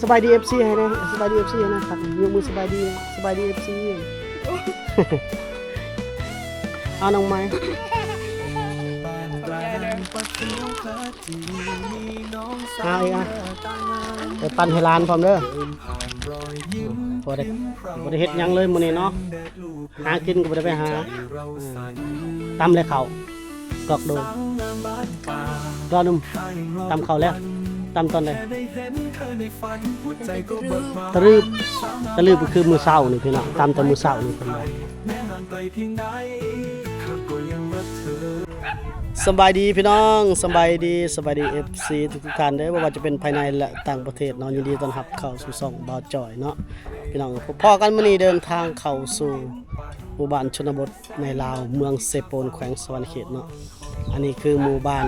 ສະບາຍດີ ເອັຟຊີ ໃຫ້ແດ່ ສະບາຍດີ ເອັຟຊີ ໃຫ້ແດ່ ຄັກ ຍົກມືສະບາຍດີ ສະບາຍດີ ເອັຟຊີ ເອົານ້ອງໃໝ່ ຂອບໃຈເດີ ເອົາອີກອ່ະ ໄປປັ່ນໃຫ້ຫຼານພ້ອມເດີ ບໍ່ໄດ້ ບໍ່ໄດ້ເຮັດຫຍັງເລີຍມື້ນີ້ເນາະ ຫາກິນກໍບໍ່ໄດ້ໄປຫາ ຕຳແລະເຂົ້າ ກອກໂດ ລໍໜຶ່ງ ຕຳເຂົ້າແລ້ວ ຕຳຕອນໃດ? ຕະລຶບ ຕະລຶບກໍຄືມື້ເຊົ້ານີ້ພີ່ນ້ອງ ຕຳແຕ່ມື້ເຊົ້ານີ້ເພິ່ນວ່າ ສະບາຍດີພີ່ນ້ອງ ສະບາຍດີ ສະບາຍດີ ເອັຟຊີ ທຸກໆທ່ານເດີ ບໍ່ວ່າຈະເປັນພາຍໃນ ແລະ ຕ່າງປະເທດເນາະ ຍິນດີຕ້ອນຮັບເຂົ້າສູ່ຊ່ອງບ່າວຈ່ອຍເນາະ ພີ່ນ້ອງ ພົບພໍ້ກັນມື້ນີ້ເດີນທາງເຂົ້າສູ່ໝູ່ບ້ານຊົນນະບົດໃນລາວ ເມືອງເຊໂປນ ແຂວງສະຫວັນນະເຂດເນາະ ອັນນີ້ຄືໝູ່ບ້ານ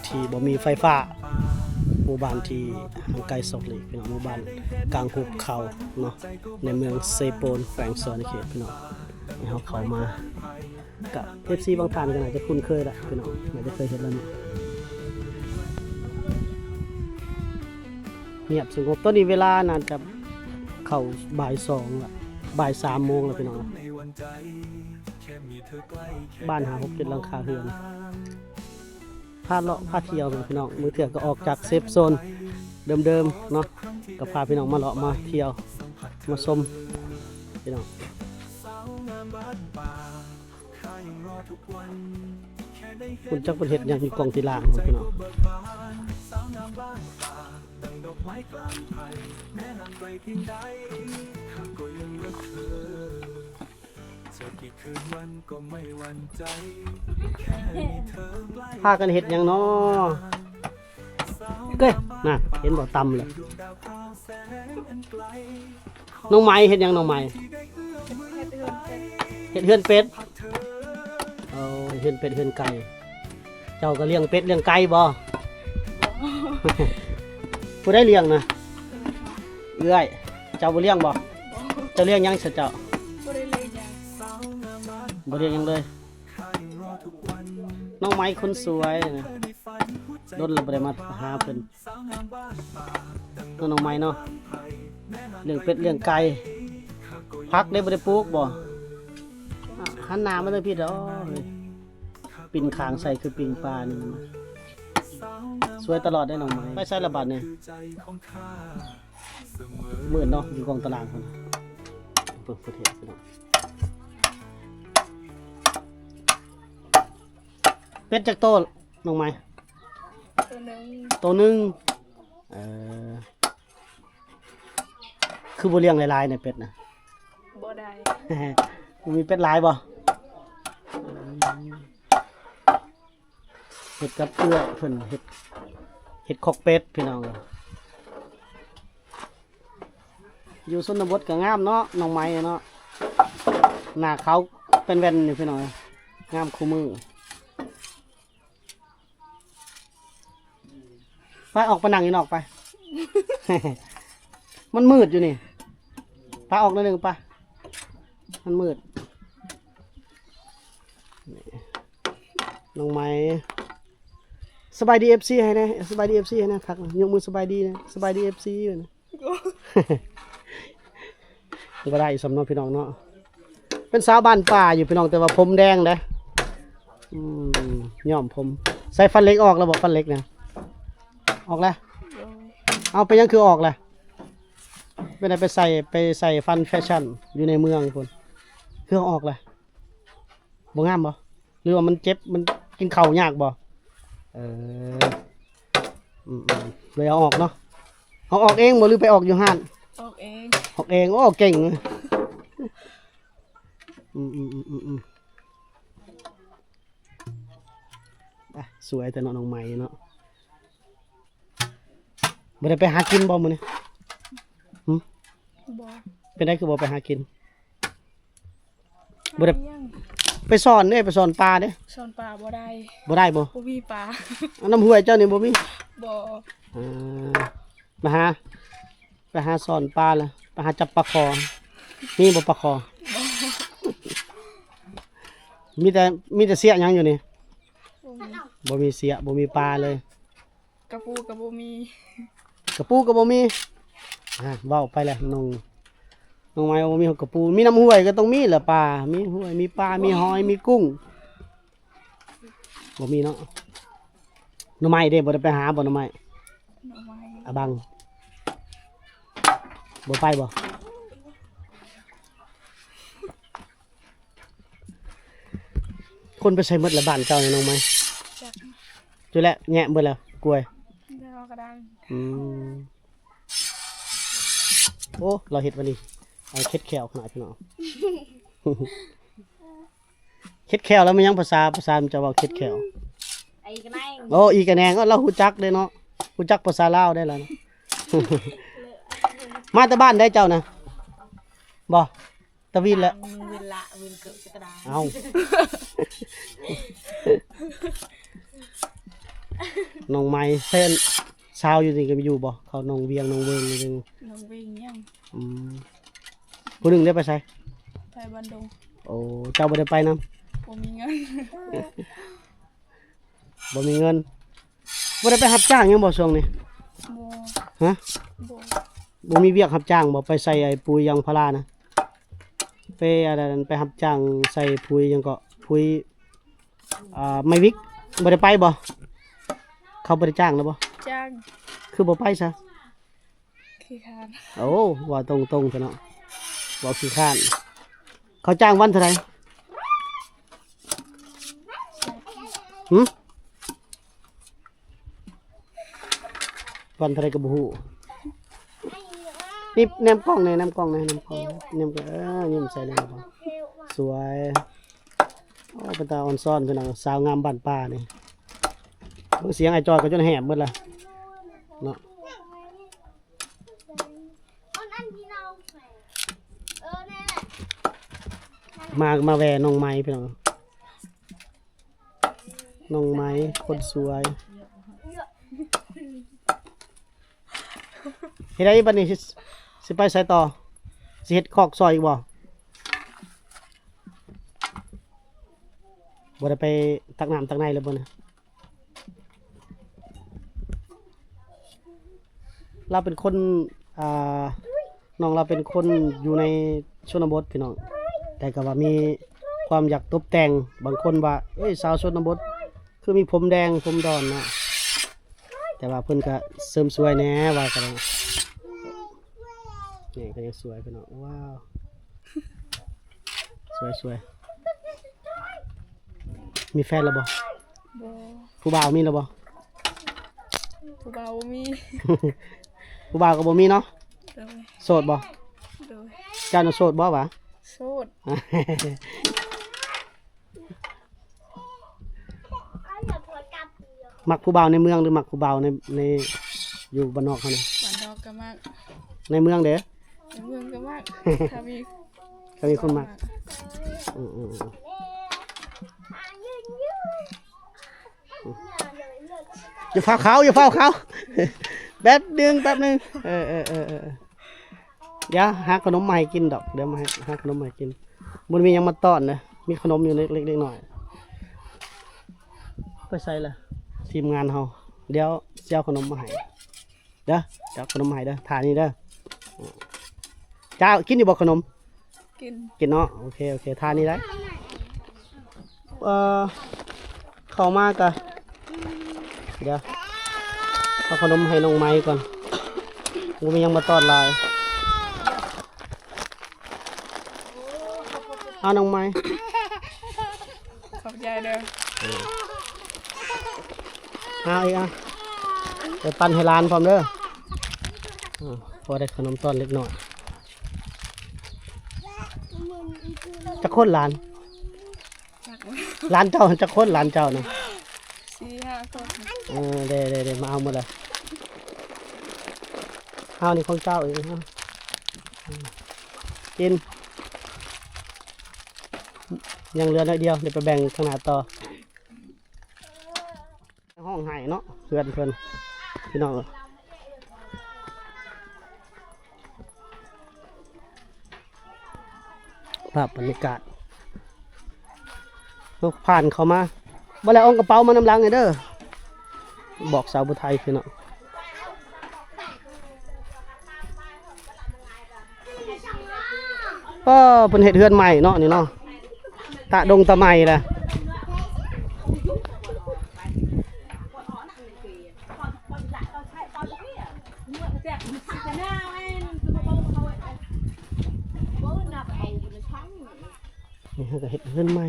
ທີ່ບໍ່ມີໄຟຟ້າ ໝູ່ບ້ານທີ່ຫ່າງໄກສອກຫຼີກ ພີ່ນ້ອງ ໝູ່ບ້ານກາງຫຸບເຂົາເນາະ ໃນເມືອງເຊໂປນ ແຂວງສະຫວັນນະເຂດ ພີ່ນ້ອງ ໃຫ້ເຮົາເຂົ້າມາ ກະ ເອັຟຊີ ບາງທ່ານກໍໜ້າຈະຄຸ້ນເຄີຍລະ ພີ່ນ້ອງ ໜ້າຈະເຄີຍເຫັນແລ້ວເນາະ ງຽບສະຫງົບ ຕອນນີ້ເວລາໜ້າຈະເຂົ້າບ່າຍສອງລະ ບ່າຍສາມໂມງລະ ພີ່ນ້ອງ ບ້ານຫ້າຫົກເຈັດຫຼັງຄາເຮືອນ ພາເລາະພາທ່ຽວເນາະ ພີ່ນ້ອງ ບາງເທື່ອກໍອອກຈາກເຊຟໂຊນເດີມໆເນາະ ກໍພາພີ່ນ້ອງມາເລາະມາທ່ຽວ ມາຊົມ ພີ່ນ້ອງ ພຸ້ນຈັກເພິ່ນເຮັດຫຍັງຢູ່ກ້ອງທີ່ລ່າງພຸ້ນ ພີ່ນ້ອງ. ພາກັນເຮັດຫຍັງນໍ? ເອີຍ ນະ ເຫັນບໍ່ ຕຳແລ້ວ. ນ້ອງໄມເຮັດຫຍັງນ້ອງໄມ? ເຮັດເຮືອນເປັດ. ເຮັດເຮືອນເປັດ. ໂອ້ ເຮືອນເປັດເຮືອນໄກ່. ເຈົ້າກໍລ້ຽງເປັດລ້ຽງໄກ່ບໍ່? ບໍ່. ຜູ້ໃດລ້ຽງນະ? ເອື້ອຍ. ເຈົ້າບໍ່ລ້ຽງບໍ່? ບໍ່. ເຈົ້າລ້ຽງຫຍັງຊະເຈົ້າ? ບໍ່ໄດ້ລ້ຽງຫຍັງ. ບໍ່ລ້ຽງຫຍັງເລີຍ. ນ້ອງໄມຄົນສວຍນະ ດົນແລ້ວບໍ່ໄດ້ມາຫາເພິ່ນ. ເນາະ ນ້ອງໄມເນາະ ລ້ຽງເປັດລ້ຽງໄກ່. ຜັກເດ້ ບໍ່ໄດ້ປູກບໍ່? ອາ ຫັນໜ້າມາທາງພີ້ເດີ. ໂອ້ຍ ປິ່ນຂ້າງໃສ່ຄືປີ້ງປານີ້. ສວຍຕະຫຼອດເດ້ນ້ອງໄມ. ໄປໃສລະບາດນີ້? ມືດເນາະ ຢູ່ກອງຕາລາງພຸ້ນ. ເບິ່ງ ເປີດເຮັດພີ່ນ້ອງ. ເປັດຈັກໂຕນ້ອງໄມ? ໂຕໜຶ່ງ. ໂຕໜຶ່ງ. ເອີ ຄືບໍ່ລ້ຽງຫຼາຍໆແດ່ເປັດນະ? ບໍ່ໄດ້. ມີເປັດຫຼາຍບໍ່? ເຮັດກັບເອື້ອຍເພິ່ນ ເຮັດ ເຮັດຄອກເປັດພີ່ນ້ອງ. ຢູ່ຊົນນະບົດກໍງາມເນາະ ນ້ອງໄມເນາະ. ໜ້າຂາວແວ່ນໆຢູ່ພີ່ນ້ອງ ງາມຄູ່ມື້. ໄປ ອອກໄປນັ່ງຢູ່ນອກໄປ. ມັນມືດຢູ່ນີ້. ໄປ ອອກໜ້ອຍໜຶ່ງໄປ. ມັນມືດ. ນ້ອງໄມ ສະບາຍດີເອັຟຊີໃຫ້ແດ່. ສະບາຍດີເອັຟຊີໃຫ້ແດ່. ທັກ ຍົກມືສະບາຍດີແດ່. ສະບາຍດີເອັຟຊີ. ບໍ່ໄດ້ຊ້ຳເນາະພີ່ນ້ອງເນາະ. ເປັນສາວບ້ານປ່າຢູ່ພີ່ນ້ອງ ແຕ່ວ່າຜົມແດງເດ້. ອືມ ຍ້ອມຜົມ. ໃສ່ຟັນເຫຼັກອອກແລ້ວບໍ່? ຟັນເຫຼັກນະ ອອກແລ້ວ. ເອົາ ເປັນຫຍັງຄືອອກລະ? ເປັນໄດ ໄປໃສ່ ໄປໃສ່ຟັນແຟຊັ່ນຢູ່ໃນເມືອງພຸ້ນ ຄືເອົາອອກລະ? ບໍ່ງາມບໍ່? ຫຼືວ່າມັນເຈັບ ມັນກິນເຂົ້າຍາກບໍ່? ເອີ ອືມໆ ເລີຍເອົາອອກເນາະ. ເອົາອອກເອງບໍ່ ຫຼືໄປອອກຢູ່ຮ້ານ? ອອກເອງ. ອອກເອງ. ໂອ້ ເກັ່ງ. ອືມໆ ອາ ສວຍແຕ່ເນາະ ນ້ອງໄມເນາະ. ບໍ່ໄດ້ໄປຫາກິນບໍ່ມື້ນີ້? ຫື? ບໍ່. ເປັນໃດຄືບໍ່ໄປຫາກິນ? ບໍ່ໄດ້ ໄປສອນເດ້ ໄປສອນປາເດ້. ສອນປາບໍ່ໄດ້. ບໍ່ໄດ້ບໍ່? ບໍ່ມີປາ. ນ້ຳຫ້ວຍເຈົ້ານີ້ບໍ່ມີ? ບໍ່. ເອີ ມາຫາ ໄປຫາສອນປາລະ ໄປຫາຈັບປາຄໍ ມີບໍ່ປາຄໍ? ບໍ່. ມີແຕ່ ມີແຕ່ເຊຍຫຍັງຢູ່ນີ້? ບໍ່ມີ. ບໍ່ມີເຊຍ ບໍ່ມີປາເລີຍ. ກະປູກະບໍ່ມີ. ກະປູກະບໍ່ມີ. ອ່າ ເວົ້າໄປແຫຼະ ນ້ອງ ນ້ອງໄມ້ບໍ່ມີຮອດກະປູ ມີນ້ຳຫ້ວຍກໍຕ້ອງມີແຫຼະປາ ມີຫ້ວຍ ມີປາ ມີຫອຍ ມີກຸ້ງ ບໍ່ມີເນາະ. ໜໍ່ໄມ້ເດ້ ບໍ່ໄດ້ໄປຫາບໍ່ໜໍ່ໄມ້? ໜໍ່ໄມ້ ອາບັງ ບໍ່ໄປບໍ່? ຄົນໄປໃສໝົດລະບ້ານເຈົ້ານີ້ນ້ອງໄມ້? ຈັກ ຈຸແລະແຍະເບິດແລ້ວ ກວຍ ເດີ ເອົາກະດານ ອືມ ໂອ້ ລາວເຮັດມານີ້ ເອົາເຄັດແຂ້ວຂະໜາດພີ່ນ້ອງ ເຄັດແຂ້ວລະແມ່ນຫຍັງ? ພາສາ ພາສາເຈົ້າເວົ້າເຄັດແຂ້ວ ອີກະແນງ ໂອ້ ອີກະແນງ ເອີ ລາວຮູ້ຈັກເດ້ເນາະ ຮູ້ຈັກພາສາລາວໄດ້ລະ ມາແຕ່ບ້ານໃດເຈົ້ານະ? ບໍ່ ຕະວິນແຫຼະ ວິນລະ ວິນເກີດກະດາ ເອົ້າ ນ້ອງໄມ້ ແຟນສາວຢູ່ນີ້ກໍມີຢູ່ບໍ່? ເຂົາໜອງວຽງ ໜອງເວີງ ໜອງເວີງຍັງ ອືມ ຜູ້ໜຶ່ງໄດ້ໄປໃສ? ໄປບ້ານດົງ ໂອ້ ເຈົ້າບໍ່ໄດ້ໄປນຳ? ບໍ່ມີເງິນ ບໍ່ມີເງິນ ບໍ່ໄດ້ໄປຮັບຈ້າງຫຍັງບໍ່ຊ່ວງນີ້? ບໍ່ ຮະ? ບໍ່ ບໍ່ມີວຽກຮັບຈ້າງບໍ່? ໄປໃສ່ໄອ້ປຸ໋ຍຢາງພາລານະ ໄປອັນນັ້ນ ໄປຮັບຈ້າງໃສ່ປຸ໋ຍຫຍັງເກາະ ປຸ໋ຍ ອ່າ ໄມ້ວິກ ບໍ່ໄດ້ໄປບໍ່? ເຂົາບໍ່ໄດ້ຈ້າງນະບໍ່? ຈ້າງ ຄືບໍ່ໄປຊະ? ຂີ້ຄ້ານ ໂອ້ ເວົ້າຕົງໆ ເທາະເນາະ ເວົ້າຂີ້ຄ້ານ ເຂົາຈ້າງວັນເທົ່າໃດ? ຫື? ວັນເທົ່າໃດກໍບໍ່ຮູ້ ນີ້ ແນມກ້ອງແດ່ ແນມກ້ອງແດ່ ແນມກ້ອງ ແນມ ເອີ ຍິ້ມໃສ່ແດ່ ສວຍ ໂອ້ ເປັນຕາອ່ອນຊ້ອນ ພີ່ນ້ອງ ສາວງາມບ້ານປ່ານີ້ ເບິ່ງສຽງອ້າຍຈອຍກໍຈົນແຫບໝົດລະເນາະ ມາ ມາແວ່ນ້ອງໄມ້ ພີ່ນ້ອງ ນ້ອງໄມ້ຄົນສວຍ ເຮັດໄດ້ບັດນີ້ ຊິ ຊິໄປໃສຕໍ່? ຊິເຮັດຄອກຊ່ອຍອີກບໍ່? ບໍ່ໄດ້ໄປຕັກນ້ຳຕັກໃນເລີຍບໍ່ນີ້? ລາວເປັນຄົນ ອ່າ ນ້ອງລາວເປັນຄົນຢູ່ໃນຊົນນະບົດພີ່ນ້ອງ ແຕ່ກໍວ່າມີຄວາມຢາກຕົບແຕ່ງ ບາງຄົນວ່າ ເອີຍ ສາວຊົນນະບົດຄືມີຜົມແດງຜົມດອນເນາະ ແຕ່ວ່າເພິ່ນກໍເສີມສວຍແດ່ວ່າກັນ ນີ້ກໍຍັງສວຍພີ່ນ້ອງ ວ້າວ ສວຍໆ ມີແຟນແລ້ວບໍ່? ບໍ່ ຜູ້ບ່າວມີແລ້ວບໍ່? ຜູ້ບ່າວບໍ່ມີ ຜູ້ບ່າວກໍບໍ່ມີເນາະ ໂດຍ ໂສດບໍ່? ໂດຍ ເຈົ້ານະໂສດບໍ່ຫວາ? ໂສດ ມັກຜູ້ບ່າວໃນເມືອງ ຫຼື ມັກຜູ້ບ່າວໃນ ໃນ ຢູ່ບ້ານນອກເຮົານີ້? ບ້ານນອກກໍມັກ ໃນເມືອງເດ? ໃນເມືອງກໍມັກ ຖ້າມີ ຖ້າມີຄົນມັກ ອືມໆໆ ຢ່າຟ້າວເຂົ້າ ຢ່າຟ້າວເຂົ້າ ແປັບໜຶ່ງ ແປັບໜຶ່ງ ເອີໆໆ ດຽວຫາຂະໜົມມາໃຫ້ກິນດອກ ດຽວມາໃຫ້ ຫາຂະໜົມມາໃຫ້ກິນ ບໍ່ໄດ້ມີຫຍັງມາຕ້ອນເດ້ ມີຂະໜົມຢູ່ເລັກໆນ້ອຍໆ ໄປໃສລະ ທີມງານເຮົາ ດຽວຊິເອົາຂະໜົມມາໃຫ້ ເດີ ເອົາຂະໜົມມາໃຫ້ເດີ ທ່ານີ້ເດີ ເຈົ້າກິນຢູ່ບໍ່ຂະໜົມ? ກິນ ກິນເນາະ ໂອເຄ ໂອເຄ ທ່ານີ້ໄດ້ ເອີ ເຂົ້າມາກະ ດຽວ ເອົາຂະໜົມໃຫ້ນ້ອງໄມ້ກ່ອນ ບໍ່ມີຫຍັງມາຕ້ອນຫຼາຍ ເອົານ້ອງໄມ້ ຂອບໃຈເດີ ເອົາອີກ ເອົາ ໄປປັນໃຫ້ຫຼານພ້ອມເດີ ພໍໄດ້ຂະໜົມຕ້ອນເລັກນ້ອຍ ຈັກຄົນຫຼານ? ຫຼານເຈົ້າຈັກຄົນ? ຫຼານເຈົ້ານະ ສີ່ຫ້າຄົນ ເອີ ເດ້ໆໆ ມາເອົາໝົດລະ ເອົານີ້ຂອງເຈົ້າອີກ ເອົາ ກິນ ຍັງເຫຼືອໜ້ອຍດຽວ ດຽວໄປແບ່ງຂ້າງໜ້າຕໍ່ ຮ້ອງໄຫ້ເນາະ ເພື່ອນເພິ່ນ ພີ່ນ້ອງເອີຍ ພາບບັນຍາກາດ ເຮົາຜ່ານເຂົ້າມາ ບໍ່ແລ້ວເອົາກະເປົາມານຳຫຼັງໃຫ້ເດີ ບອກສາວຜູ້ໄທພີ່ນ້ອງ. ກໍເພິ່ນເຮັດເຮືອນໃໝ່ເນາະ ນີ້ເນາະ ຕາດົງຕາໄມລະ. ນີ້ເຮົາກໍເຮັດເຮືອນໃໝ່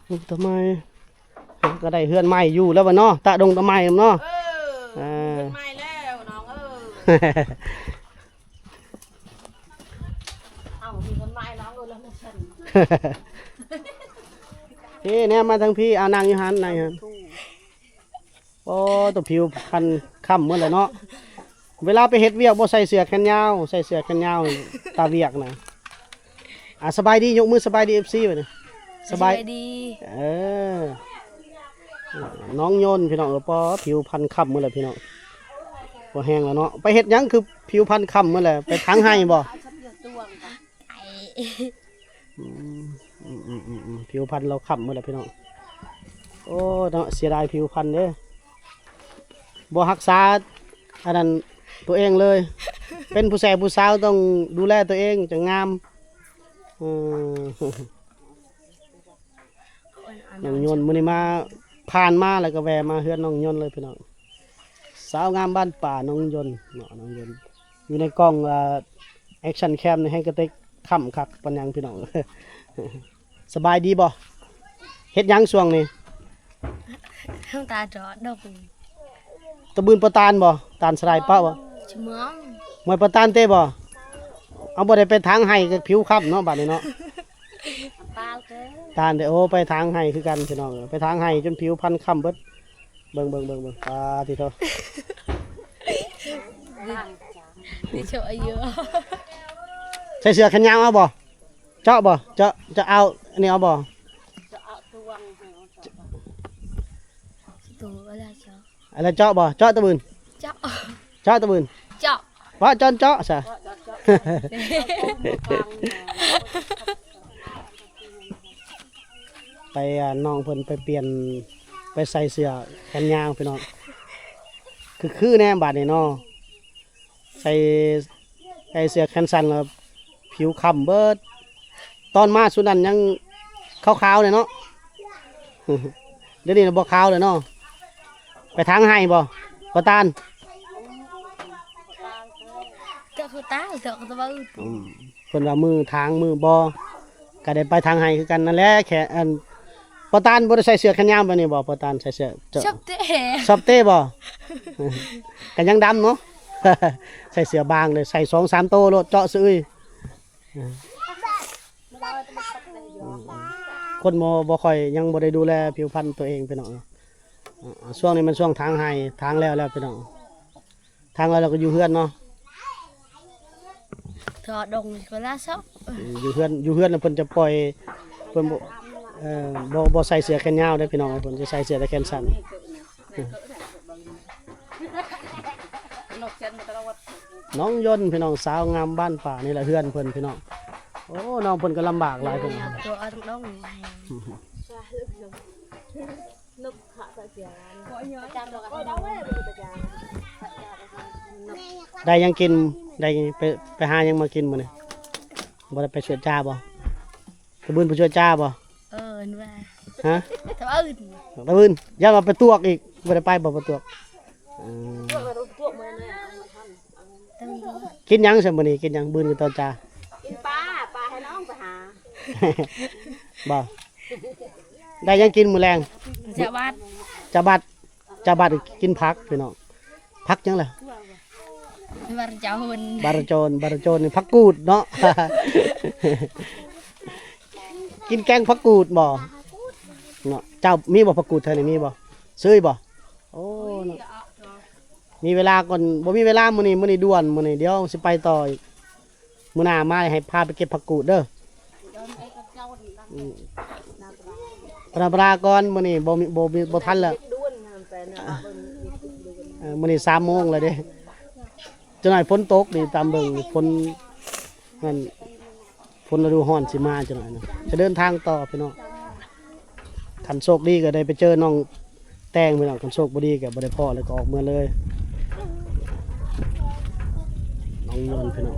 ດົງຕາໄມ ເຮົາກໍໄດ້ເຮືອນໃໝ່ຢູ່ແລ້ວບັດເນາະ ຕາດົງຕາໄມເນາະ. ເອີ ເອີ ເຮືອນໃໝ່ແລ້ວນ້ອງເອີຍ. ເອົາ ມີເງິນມາໃຫ້ນ້ອງໂລດລະ ເອີ ແນມມາທາງພີ້ ເອົາ ນັ່ງຢູ່ຫັ້ນ ນັ່ງຢູ່ຫັ້ນ. ໂອ້ ຕົວຜິວພັນຄ້ຳໝົດແລ້ວເນາະ. ເວລາໄປເຮັດວຽກບໍ່ໃສ່ເສື້ອແຂນຍາວ ໃສ່ເສື້ອແຂນຍາວຕາວຽກນະ. ອ່າ ສະບາຍດີ ຍົກມືສະບາຍດີ ເອັຟຊີ ບັດນີ້. ສະບາຍ ສະບາຍດີ. ເອີ ນ້ອງຍົນພີ່ນ້ອງເອີຍ ປໍ ຜິວພັນຄ້ຳໝົດແລ້ວພີ່ນ້ອງ ບໍ່ແຮງແລ້ວເນາະ. ໄປເຮັດຫຍັງຄືຜິວພັນຄ້ຳໝົດແລ້ວ ໄປຖາງໄຮ່ບໍ່? ອືມ ອືມໆ ຜິວພັນລາວຄ້ຳໝົດແລ້ວພີ່ນ້ອງ. ໂອ້ ເນາະ ເສຍດາຍຜິວພັນເດ້ ບໍ່ຮັກສາອັນນັ້ນຕົວເອງເລີຍ. ເປັນຜູ້ແຊຜູ້ສາວຕ້ອງດູແລຕົວເອງຈັ່ງງາມ. ເອີ ນ້ອງຍົນ ມື້ນີ້ມາ ຜ່ານມາແລ້ວກໍແວ່ມາເຮືອນນ້ອງຍົນເລີຍພີ່ນ້ອງ. ສາວງາມບ້ານປ່າ ນ້ອງຍົນເນາະ ນ້ອງຍົນ ຢູ່ໃນກ້ອງ ເອີ ແອັກຊັນແຄມນີ້ແຮງກະເຕັກຄ້ຳຄັກປານຫຍັງພີ່ນ້ອງ. ສະບາຍດີບໍ່? ເຮັດຫຍັງຊ່ວງນີ້? ນ້ຳຕາຈອດດົງ. ຕະບືນປະຕານບໍ່? ຕານສະໄລປະບໍ່? ສະເໝືອງ ມວຍປະຕານເຕະບໍ່? ເອົາ ບໍ່ໄດ້ໄປຖາງໄຮ່ກໍຜິວຄ້ຳເນາະ ບາດນີ້ເນາະ. ຕານເດ້ ຕານເດ້. ໂອ້ ໄປຖາງໄຮ່ຄືກັນພີ່ນ້ອງເອີຍ ໄປຖາງໄຮ່ຈົນຜິວພັນຄ້ຳເບິດ. ເບິ່ງ ເບິ່ງ ເບິ່ງ ເບິ່ງ ປາຕິໂທ. ດີໂຊອາຍຸ ໃສ່ເສື້ອແຂນຍາວເອົາບໍ່? ເຈາະບໍ່? ເຈາະ ເຈາະເອົາ ອັນນີ້ເອົາບໍ່? ເຈາະເອົາຕວງ ເຈາະ ອະໄລເຈາະ ອະໄລເຈາະບໍ່? ເຈາະຕະບືນ ເຈາະ ເຈາະຕະບືນ ເຈາະ ວ່າຈອນເຈາະຊະ. ເຈາະ ເຈາະ ເຈາະ ໄປ ອ່າ ນ້ອງເພິ່ນໄປປ່ຽນ ໄປໃສ່ເສື້ອແຂນຍາວພີ່ນ້ອງ. ຄື ຄືແນ່ບາດນີ້ເນາະ ໃສ່ ໃສ່ເສື້ອແຂນສັ້ນແລ້ວຜິວຄ້ຳເບິດ. ຕອນມາຊຸດນັ້ນຍັງຂາວໆເລີຍເນາະ ດຽວນີ້ນະບໍ່ຂາວແລ້ວເນາະ. ໄປຖາງໄຮ່ບໍ່? ປະຕານ ເຈາະຄືຕາ ເຈາະຄືຕະບາອືດ. ອືມ ເພິ່ນວ່າມືຖາງມືບໍ່ ກໍໄດ້ໄປຖາງໄຮ່ຄືກັນນັ້ນແຫຼະ. ແຄ່ ອັນ ປະຕານບໍ່ໄດ້ໃສ່ເສື້ອແຂນຍາວແບບນີ້ບໍ່? ປະຕານໃສ່ເສື້ອ ຊອບເຕະ ຊອບເຕະບໍ່? ກໍຍັງດຳເນາະ ໃສ່ເສື້ອບາງເລີຍ ໃສ່ສອງສາມໂຕໂລດ ເຈາະຊື່ອືຍ. ອືມ ຄົນບໍ່ ບໍ່ຄ່ອຍ ຍັງບໍ່ໄດ້ດູແລຜິວພັນຕົວເອງພີ່ນ້ອງ. ອາ ຊ່ວງນີ້ມັນຊ່ວງຖາງໄຮ່ ຖາງແລ້ວແລ້ວພີ່ນ້ອງ. ທາງເຮົາ ເຮົາກໍຢູ່ເຮືອນເນາະ ເທາະດົງກໍລາຊອບ. ອືມ ຢູ່ເຮືອນ ຢູ່ເຮືອນນະ ເພິ່ນຈະປ່ອຍ ເພິ່ນບໍ່ ເອີ ບໍ່ ບໍ່ໃສ່ເສື້ອແຂນຍາວເດ້ພີ່ນ້ອງ ເພິ່ນຈະໃສ່ເສື້ອແຕ່ແຂນສັ້ນ. ນ້ອງຍົນພີ່ນ້ອງ ສາວງາມບ້ານປ່າ ນີ້ລະເຮືອນເພິ່ນພີ່ນ້ອງ. ໂອ້ ນ້ອງເພິ່ນກໍລຳບາກຫຼາຍພີ່ນ້ອງ. ໄດ້ຫຍັງກິນ? ໄດ້ໄປ ໄປຫາຫຍັງມາກິນມື້ນີ້? ບໍ່ໄດ້ໄປສວນຈ້າບໍ່? ຕະບືນໄປສວນຈ້າບໍ່? ເອີ ວ່າ ຮະ? ຕະບືນ ຕະບືນ ຢ້ານວ່າໄປຕວກອີກ ບໍ່ໄດ້ໄປບໍ່? ໄປຕວກ. ເອີ ກິນຫຍັງຊັ້ນມື້ນີ້? ກິນຫຍັງ? ບືນກິນຕອນຈາ ກິນປາ ປາໃຫ້ນ້ອງໄປຫາ ບໍ່? ໄດ້ຫຍັງກິນມື້ແລງ? ຈາບັດ ຈາບັດ ຈາບັດກິນຜັກພີ່ນ້ອງ. ຜັກຫຍັງລະ? ບາຣະໂຈນ ບາຣະໂຈນ ບາຣະໂຈນນີ້ຜັກກູດເນາະ. ກິນແກງຜັກກູດບໍ່? ເນາະ ເຈົ້າມີບໍ່ຜັກກູດ ແຖວນີ້ມີບໍ່? ຊື້ບໍ່? ໂອ້ ເນາະ ມີເວລາກ່ອນ ບໍ່ມີເວລາມື້ນີ້ ມື້ນີ້ດ່ວນ ມື້ນີ້ດຽວຊິໄປຕໍ່ອີກ. ມື້ໜ້າມາໃຫ້ພາໄປເກັບຜັກກູດເດີ. ອືມ ປະລາປະລາກ່ອນ ມື້ນີ້ບໍ່ມີ ບໍ່ມີ ບໍ່ທັນແລ້ວ. ເອີ ມື້ນີ້ສາມໂມງແລ້ວເດ້. ຈັກໜ້ອຍຝົນຕົກນີ້ ຕາມເບິ່ງຝົນນັ້ນ ຝົນລະດູຮ້ອນຊິມາຈັກໜ້ອຍນະ ຈະເດີນທາງຕໍ່ພີ່ນ້ອງ. ຄັນໂຊກດີກໍໄດ້ໄປເຈີນ້ອງແຕງພີ່ນ້ອງ ຄັນໂຊກບໍ່ດີກໍບໍ່ໄດ້ພໍ້ ແລ້ວກໍອອກເມືອເລີຍ. ນ້ອງຍອນພີ່ນ້ອງ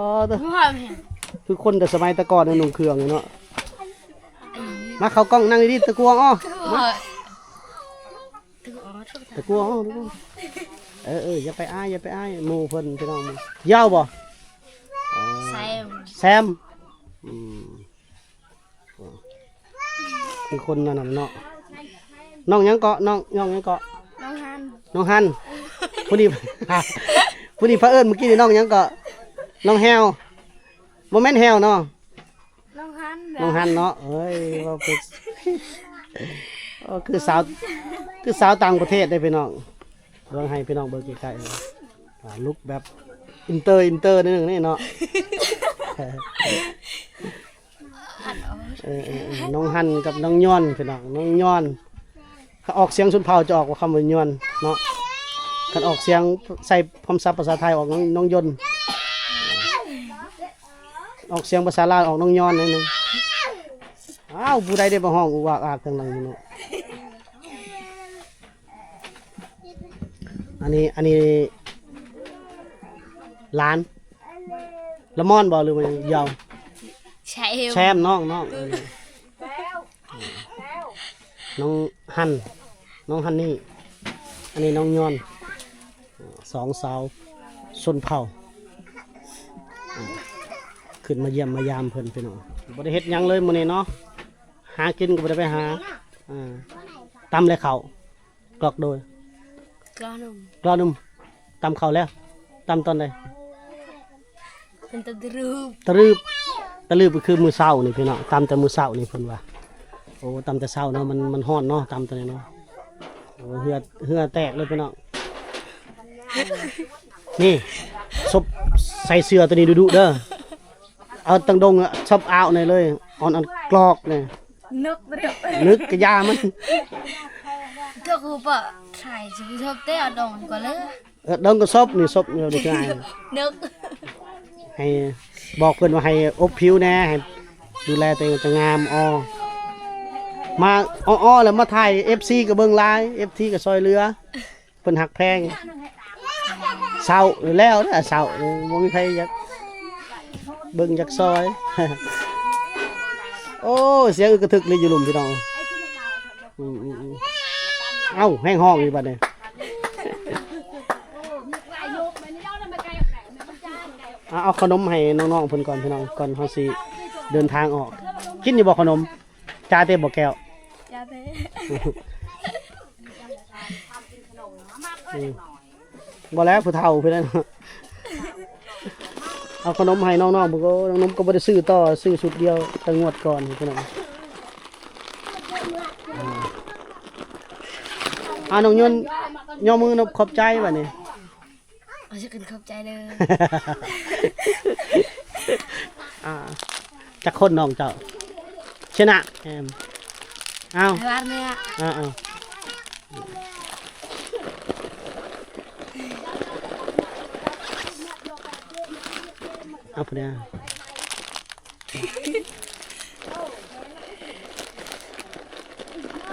ເດີ ຄືຄົນແຕ່ສະໄໝແຕ່ກ່ອນ ນຸ່ງເຄື່ອງຢູ່ເນາະ. ມາເຂົ້າກ້ອງ ນັ່ງດີໆ ຕະກວງອໍ ມາ ຕະກວງອໍ ຕະກວງ. ເອີໆ ຢ່າໄປອາຍ ຢ່າໄປອາຍໝູ່ເພິ່ນ ພີ່ນ້ອງ. ຍາວບໍ່? ແຊມ ແຊມ. ອືມ ຄືຄົນນັ້ນນະເນາະ. ນ້ອງຫຍັງເກາະ? ນ້ອງ ນ້ອງຫຍັງເກາະ? ນ້ອງຮັນ ນ້ອງຮັນ. ຜູ້ນີ້ ຜູ້ນີ້ພະເອີ້ນເມື່ອກີ້ນີ້ ນ້ອງຫຍັງເກາະ? ນ້ອງແຮວ. ບໍ່ແມ່ນແຮວເນາະ ນ້ອງຮັນ ນ້ອງຮັນເນາະ. ເອີຍ ເວົ້າຄື ເອີ ຄືສາວ ຄືສາວຕ່າງປະເທດເດ້ພີ່ນ້ອງ. ເບິ່ງ ໃຫ້ພີ່ນ້ອງເບິ່ງໃກ້ໆ ອ່າ ລຸກແບບອິນເຕີ ອິນເຕີໜ້ອຍໜຶ່ງນີ້ເນາະ. ເອີໆ ນ້ອງຮັນກັບນ້ອງຍອນ ພີ່ນ້ອງ ນ້ອງຍອນ. ຄັນອອກສຽງຊົນເຜົ່າຈະອອກວ່າຄຳວ່າຍອນເນາະ. ຄັນອອກສຽງໃສ່ຄຳສັບພາສາໄທອອກນ້ອງ ນ້ອງຍົນ. ອອກສຽງພາສາລາວອອກນ້ອງຍອນໜ້ອຍໜຶ່ງ. ອ້າວ ຜູ້ໃດໄດ້ມາຮ້ອງອຸກອາກອາກທາງຫຼັງນີ້ເນາະ? ອັນນີ້ ອັນນີ້ຫຼານ ລະມອນບໍ່ ຫຼືວ່າຫຍັງ? ຢາວ ແຊມ ແຊມ ນ້ອງ ນ້ອງ ເອີ ນ້ອງຮັນ ນ້ອງຮັນນີ້. ອັນນີ້ນ້ອງຍອນ ສອງສາວຊົນເຜົ່າ ຂຶ້ນມາຢ້ຽມມາຢາມເພິ່ນ ພີ່ນ້ອງ. ບໍ່ໄດ້ເຮັດຫຍັງເລີຍມື້ນີ້ເນາະ ຫາກິນກໍບໍ່ໄດ້ໄປຫາ. ອ່າ ຕຳແລະເຂົ້າ ກອກໂດຍ ກອກໜຸ່ມ ກອກໜຸ່ມ. ຕຳເຂົ້າແລ້ວ ຕຳຕອນໃດ? ເປັນຕະລຶບ ຕະລຶບ ຕະລຶບກໍຄືມື້ເຊົ້ານີ້ພີ່ນ້ອງ ຕຳແຕ່ມື້ເຊົ້ານີ້ເພິ່ນວ່າ. ໂອ້ ຕຳແຕ່ເຊົ້າເນາະ ມັນ ມັນຮ້ອນເນາະ ຕຳຕອນນີ້ເນາະ. ໂອ້ ເຫື່ອ ເຫື່ອແຕກເລີຍພີ່ນ້ອງ. ນີ້ ສົບ ໃສ່ເສື້ອຕົວນີ້ດຸໆເດີ. ເອົາຕັ້ງດົງ ສົບອາວນີ້ເລີຍ ອ່ອນ ອ່ອນກອກນີ້ ນຶກ ນຶກກະຢາມັນ. ກໍຄືປະຖ່າຍຊິຊົບແຕ່ເອົາດົງກ່ອນເລີຍ. ເອີ ດົງກໍສົບນີ້ ສົບນີ້ ນີ້ຄືອາຍ ນຶກ. ໃຫ້ ບອກເພິ່ນວ່າໃຫ້ອົບຜິວແດ່ ໃຫ້ດູແລຕົວເອງຈະງາມ. ອໍ ມາ ອໍໆ ແລ້ວມາຖ່າຍ ເອັຟຊີ ກໍເບິ່ງຫຼາຍ ເອັຟຊີ ກໍຊ່ອຍເຫຼືອ. ເພິ່ນຮັກແພງ. ເສົ້າແລ້ວເດີ ເສົ້າ ບໍ່ມີໃຜຢາກເບິ່ງຢາກຊ່ອຍ. ໂອ້ຍ ສຽງອຶກກະທຶກເລີຍຢູ່ລຸ່ມ ພີ່ນ້ອງ. ອືມໆໆ ເອົ້າ ແຮງຮ້ອງອີກບັດນີ້. ເອົາ ເອົາຂະໜົມໃຫ້ນ້ອງໆເພິ່ນກ່ອນ ພີ່ນ້ອງ ກ່ອນເຮົາຊິເດີນທາງອອກ. ກິນຢູ່ບໍ່ຂະໜົມ? ຈາເຕບໍ່ແກ້ວ? ຈາເຕ. ອືມ ບໍ່ແລ້ວ ຜູ້ເຖົ້າພຸ້ນແຫຼະເນາະ. ເອົາຂະໜົມໃຫ້ນ້ອງໆ ເບິ່ງ. ໂອ້ ນ້ອງນົມກໍບໍ່ໄດ້ຊື້ຕໍ່ ຊື້ຊຸດດຽວແຕ່ງວດກ່ອນພຸ້ນນະ. ອ່າ ອ່າ ນ້ອງຍົນ ຍົກມືນົບຂອບໃຈບັດນີ້. ເອົາ ຊິຂຶ້ນຂອບໃຈເດີ. ອ່າ ຈັກຄົນນ້ອງເຈົ້າ? ຊະນະ ແອມ ເອົາ ໃຫ້ວາດເນຍ. ເອົາ ເອົາ ເອົາ ຜູ້ໃດ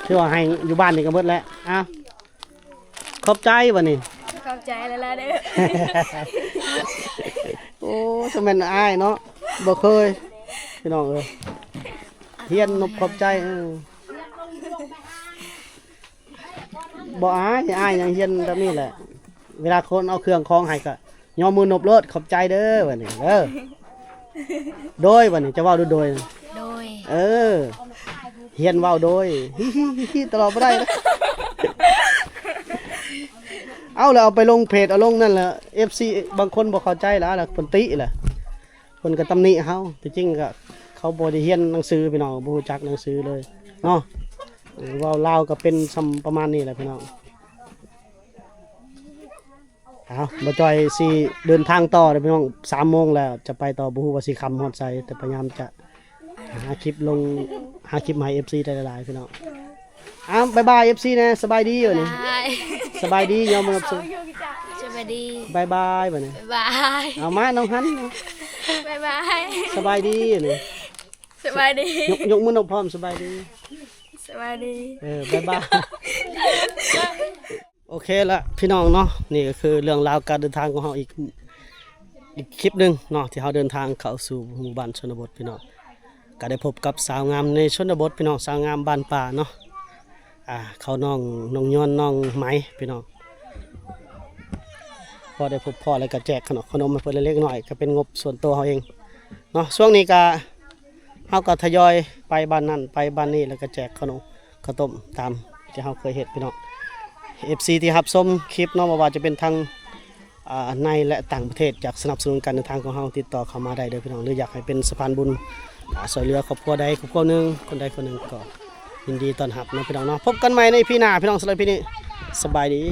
ຖືວ່າໃຫ້ຢູ່ບ້ານນີ້ກໍເບິດແຫຼະ. ເອົາ ຂອບໃຈບັດນີ້. ຂອບໃຈຫຼາຍໆເດີ. ໂອ້ ສະແມ່ນອ້າຍເນາະ ບໍ່ເຄີຍ ພີ່ນ້ອງເອີຍ. ຮຽນນົບຂອບໃຈ ເອີ ບໍ່ອາຍ ອາຍຫຍັງ ຮຽນແບບນີ້ແຫຼະ. ເວລາຄົນເອົາເຄື່ອງຂອງໃຫ້ກໍ ຍໍມືນົບໂລດ ຂອບໃຈເດີ ບັດນີ້ເດີ. ໂດຍ ບັດນີ້ຈະເວົ້າໂດຍ ໂດຍ ໂດຍ. ເອີ ຮຽນເວົ້າໂດຍ ຮີໆໆໆ ຕະຫຼອດບໍ່ໄດ້ນະ. ເອົາລະ ເອົາໄປລົງເພຈ ເອົາລົງນັ້ນລະ ເອັຟຊີບາງຄົນບໍ່ເຂົ້າໃຈລະ ລະເພິ່ນຕິລະ ເພິ່ນກໍຕຳໜິເຮົາ. ທີ່ຈິງກໍເຂົາບໍ່ໄດ້ຮຽນໜັງສື ພີ່ນ້ອງ ບໍ່ຮູ້ຈັກໜັງສືເລີຍເນາະ. ເອີ ເວົ້າລາວກໍເປັນຊ່ຳປະມານນີ້ແຫຼະ ພີ່ນ້ອງ. ເອົາ ບ່າວຈ່ອຍຊິເດີນທາງຕໍ່ເດີພີ່ນ້ອງ ສາມໂມງແລ້ວ ຈະໄປຕໍ່ ບໍ່ຮູ້ວ່າຊິຄ່ຳຮອດໃສ ແຕ່ພະຍາຍາມຈະຫາຄລິບລົງ ຫາຄລິບໃຫ້ເອັຟຊີໄດ້ຫຼາຍໆ ພີ່ນ້ອງ. ອ້າວ ບາຍບາຍເອັຟຊີແດ່ ສະບາຍດີຢູ່ນີ້ ບາຍ ສະບາຍດີ ຍາມມາຮັບຊົມ ສະບາຍດີ ບາຍບາຍ ບາດນີ້ ບາຍບາຍ ເອົາມາ ນ້ອງຫັນ ບາຍບາຍ ສະບາຍດີຢູ່ນີ້ ສະບາຍດີ ຍົກ ຍົກມືນົບພ້ອມ ສະບາຍດີ ສະບາຍດີ ເອີ ບາຍບາຍ. ໂອເຄລະພີ່ນ້ອງເນາະ ນີ້ກໍຄືເລື່ອງລາວການເດີນທາງຂອງເຮົາອີກ ອີກຄລິບໜຶ່ງເນາະ ທີ່ເຮົາເດີນທາງເຂົ້າສູ່ໝູ່ບ້ານຊົນນະບົດພີ່ນ້ອງ. ກໍໄດ້ພົບກັບສາວງາມໃນຊົນນະບົດພີ່ນ້ອງ ສາວງາມບ້ານປ່າເນາະ ອ່າ ເຂົານ້ອງ ນ້ອງຍອນ ນ້ອງໄໝພີ່ນ້ອງ. ພໍໄດ້ພົບພໍ້ແລ້ວກໍແຈກຂະໜົມ ຂະໜົມໃຫ້ເພິ່ນເລັກໆນ້ອຍໆ ກໍເປັນງົບສ່ວນຕົວເຮົາເອງເນາະ. ຊ່ວງນີ້ກໍ ເຮົາກໍທະຍອຍໄປບ້ານນັ້ນໄປບ້ານນີ້ ແລ້ວກໍແຈກເຂົ້າໜົມເຂົ້າຕົ້ມຕາມທີ່ເຮົາເຄີຍເຮັດພີ່ນ້ອງ. ເອັຟຊີທີ່ຮັບຊົມຄລິບເນາະ ບໍ່ວ່າຈະເປັນທັງ ອ່າ ໃນ ແລະ ຕ່າງປະເທດ ຢາກສະໜັບສະໜູນການເດີນທາງຂອງເຮົາ ຕິດຕໍ່ເຂົ້າມາໄດ້ເດີພີ່ນ້ອງ ຫຼື ຢາກໃຫ້ເປັນສະພານບຸນ ອ່າ ຊ່ວຍເຫຼືອຄອບຄົວໃດຄອບຄົວໜຶ່ງ ຄົນໃດຄົນໜຶ່ງ ກໍຍິນດີຕ້ອນຮັບເນາະພີ່ນ້ອງເນາະ. ພົບກັນໃໝ່ໃນອີພີໜ້າພີ່ນ້ອງ ສຳລັບອີພີນີ້ ສະບາຍດີ.